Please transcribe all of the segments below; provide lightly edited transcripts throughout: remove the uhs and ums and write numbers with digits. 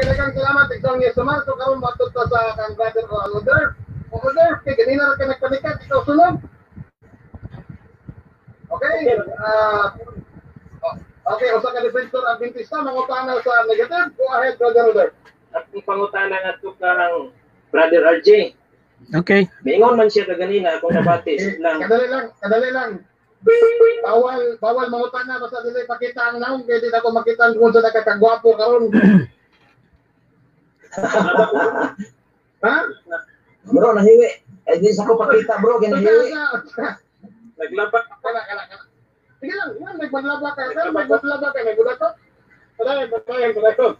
daghang salamat, Igsoong Yesumar. So karon matud ta sa kang brother ko Oder. Oder, kay ganina ra ka nagpanikat, ikaw sunod. Okay. Okay, usa ka defensor Adventista mangutana sa negative. Go ahead, Brother Oder. At kung pangutana nga to kang Brother RJ. Okay. Miingon man siya kaganina akong nabati Eh, lang. Kadali lang, kadali lang. Bawal, bawal mangutana basta dili pakita ang naong kay di na ko makita kung unsa nakakagwapo karon. Ha? Bro, nahiwi. Eh, di sa ko pakita, bro, kay nahiwi. Naglaba Kala, kala, kala. Sige lang, yan, may banlaba ka. Pero may banlaba ka, may budato. Padayon, padayon, padayon.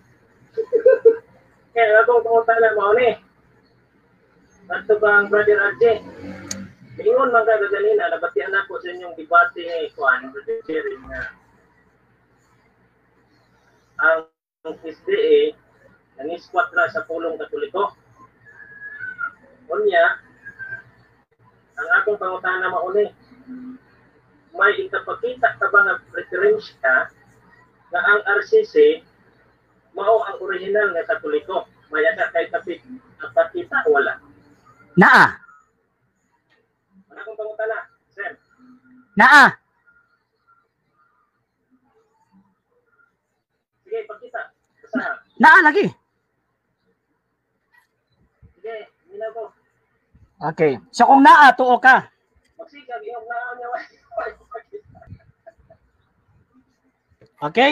Kaya akong pangutana mao ni. Adto kang Brother RJ. Miingon man ka kaganina, nabatian ako sa inyong debate ni Juan, Brother Jerry, nga ang SDA nangiskwat na sa pulong Katoliko. Unya, ang akong pangutana mao ni, may ikapakita ka ba nga referensya nga ang RCC mao ang original nga Katoliko? May aka kay kapit pakita, wala? Naa. Wala akong pangutana, sir. Naa. Sige, pakita. Basta. Naa lagi. Sige, minaw ko. Okay. So kung naa, tuo ka. Magsikag, iyong naa niya. Pakita. Okay?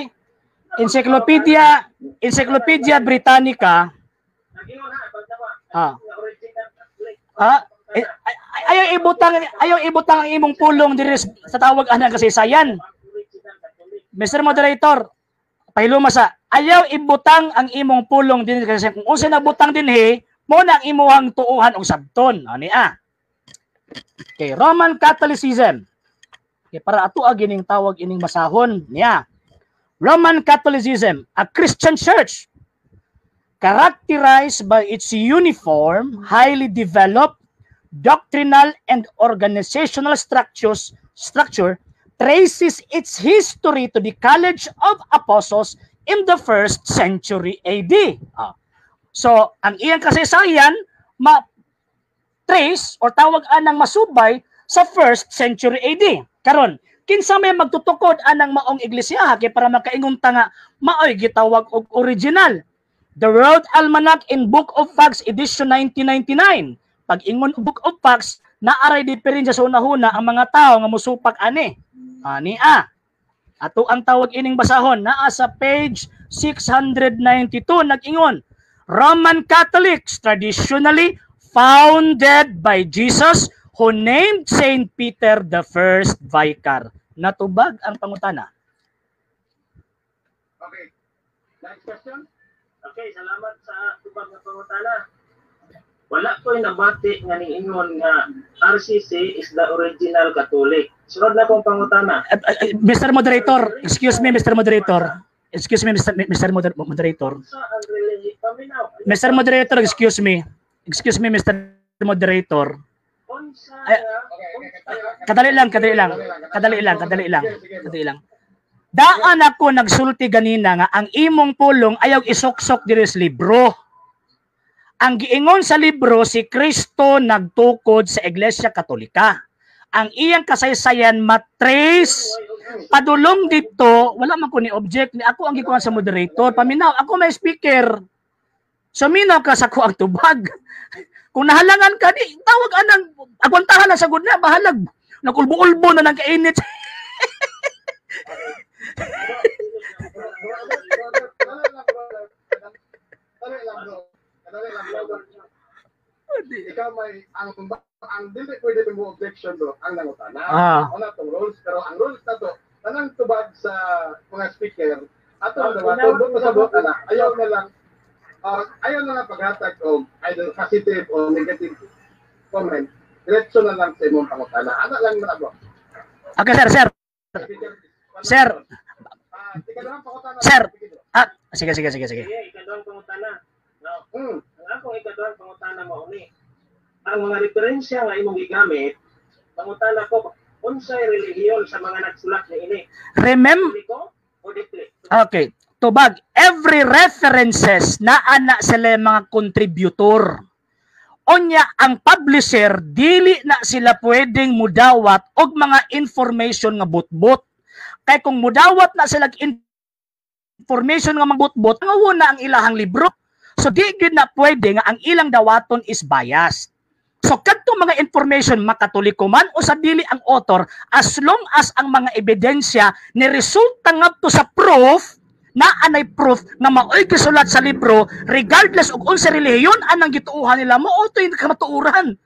Encyclopedia Britannica. Nag-ingon ha, pagdawa. Ah. Nga original Catholic. Ah, eh, ayaw ibutang ang imong pulong diri sa tawag anang kasaysayan. Original Catholic. Mr. Moderator, pahiluma sa ayaw ibutang ang imong pulong dinhi kasi kung unsa nabutang dinhi, mo na ang imuhang tuuhan og sabton. Ani ah. Okay, Roman Catholicism. Okay, para ato gining tawag ining basahon niya. Roman Catholicism, a Christian church characterized by its uniform, highly developed doctrinal and organizational structure traces its history to the College of Apostles in the first century AD. Ah. So, ang iyang kasaysayan ma-trace or tawag anang masubay sa first century AD. Karon, kinsa may magtutukod anang maong iglesia kay para makaingon ta nga maoy gitawag og original? The World Almanac in Book of Facts edition 1999. Pag ingon Book of Facts, naaray diferensya sa unahuna ang mga tao nga musupak ani. Ani a. Ato ang tawag ining basahon naa sa page 692, nag-ingon Roman Catholics traditionally founded by Jesus who named Saint Peter the first vicar. Natubag ang pangutana. Okay. Next question. Okay, salamat sa tubag nga pangutana. Wala ko'y nabati nga niingon nga RCC is the original Catholic. Sunod na kong pangutana. Mr. Moderator, excuse me, Mr. Moderator. Excuse me, Mr. Moderator. Sa ang religion, paminaw. Mr. Moderator, excuse me. Excuse me, Mr. Moderator. Unsa Ay, nga Okay. Kadali lang, kadali lang. Kadali lang, kadali lang. Kadali lang. Daan ako nagsulti ganina nga ang imong pulong ayaw isuksok diri sa libro. Ang giingon sa libro, si Kristo nagtukod sa Iglesia Katolika. Ang iyang kasaysayan matrace padulong dito, wala man ko ni object ni ako ang gikuan sa moderator. Paminaw, ako may speaker. So minaw ka sa ko ang tubag. Kung nahalangan ka di tawag anang agwantahan na sagud na bahalag nagulbo-ulbo na nang kainit. Brother, brother, dali lang, brother. Dali lang, bro. Dali lang, brother. Ikaw may ang dili pwede mo objection, bro, ang nangutana. Wala tong rules, pero ang rules na to, tanang tubag sa mga speaker, ato ang dawaton, doon sa buot na ayaw na lang paghatag og either positive or negative comment. Diretso na lang sa imong pangutana. Ana lang na, bro. Okay, sir, sir. Speaker, Sir. Ah, ikaduhang pangutana. Sir. Sige, bro. Ah, sige, sige, sige, sige. Sige, ikaduhang pangutana. No. Ang akong ikaduhang pangutana mao ni. Ang mga referensya nga imong gigamit, pangutana ko, unsay relihiyon sa mga nagsulat niini? Remember Katoliko o dili? Okay. Tubag, every references naa na sila mga contributor. Onya ang publisher, dili na sila pwedeng mudawat og mga information nga butbot. Kay kung mudawat na sila information nga mga butbot, nga na ang ilahang libro. So di gyud na pwede nga ang ilang dawaton is biased. So kadto mga information, makatoliko man o sa dili ang author, as long as ang mga ebidensya ni resulta ngadto sa proof na anay proof nga maoy gisulat sa libro, regardless og unsa relihiyon anang gituohan nila, mao to yung kamatuoran.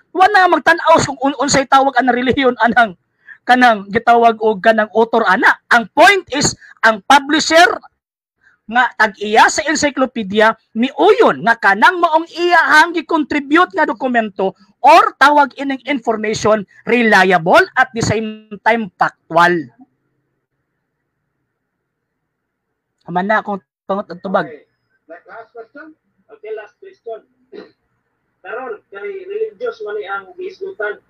Wala magtan-aw kung unsay tawag ang relihiyon anang kanang gitawag og kanang author ana. Ang point is ang publisher nga tag-iya sa encyclopedia miuyon nga kanang maong iyahang gi-contribute nga dokumento or tawag ining information, reliable, at the same time factual. Aman na akong tubag. Okay. Last question? Okay, last question. Karon kay religious man ni ang giisgutan.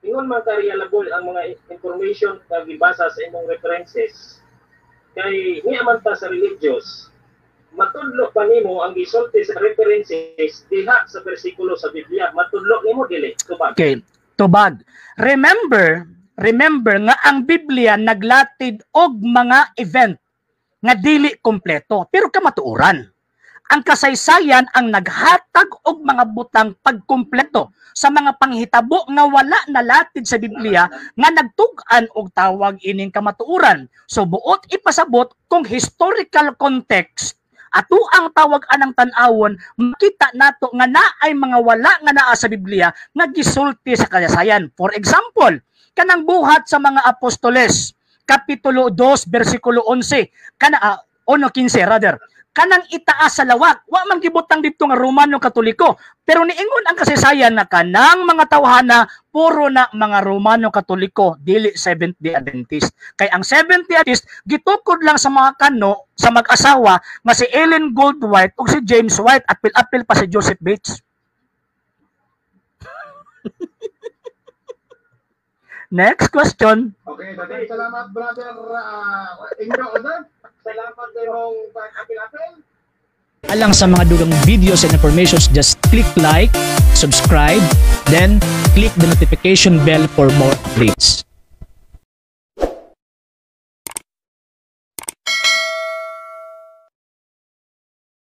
Ingon man ka reliable ang mga information nga gibasa sa imong references. Kay niya man ta sa religious, matudlo pa nimo ang gisulti sa references diha sa bersikulo sa Biblia? Matudlo nimo, dili? Tubag. Okay, tubag. Remember nga ang Biblia naglatid og mga event nga dili kompleto pero kamatuoran. Ang kasaysayan ang naghatag og mga butang pagkumpleto sa mga panghitabo nga wala nalatid sa Biblia nga nagtug-an og tawag ining kamatuoran. So buot ipasabot, kung historical context ato ang tawag anang tan-awon, makita nato nga naay mga wala nga naa sa Biblia nga gisulti sa kasaysayan. For example, kanang Buhat sa mga Apostoles, Kapitulo 2, bersikulo 11, kana 1:15 rather, kanang itaas sa lawak, wa man gibutang didto nga Romano Katoliko, pero niingon ang kasaysayan na kanang mga tawhana puro na mga Romano Katoliko, dili Seventh Day Adventist. Kay ang Seventh Day Adventist gitukod lang sa mga kano sa mag-asawa nga si Ellen Gould White ug si James White, apil-apil pa si Joseph Bates. Next question. Okay, daghang salamat, Brother Ingo Odan. Salamat imong pag-apil-apil. Alang sa mga dugang videos and informations, just click like, subscribe, then click the notification bell for more updates.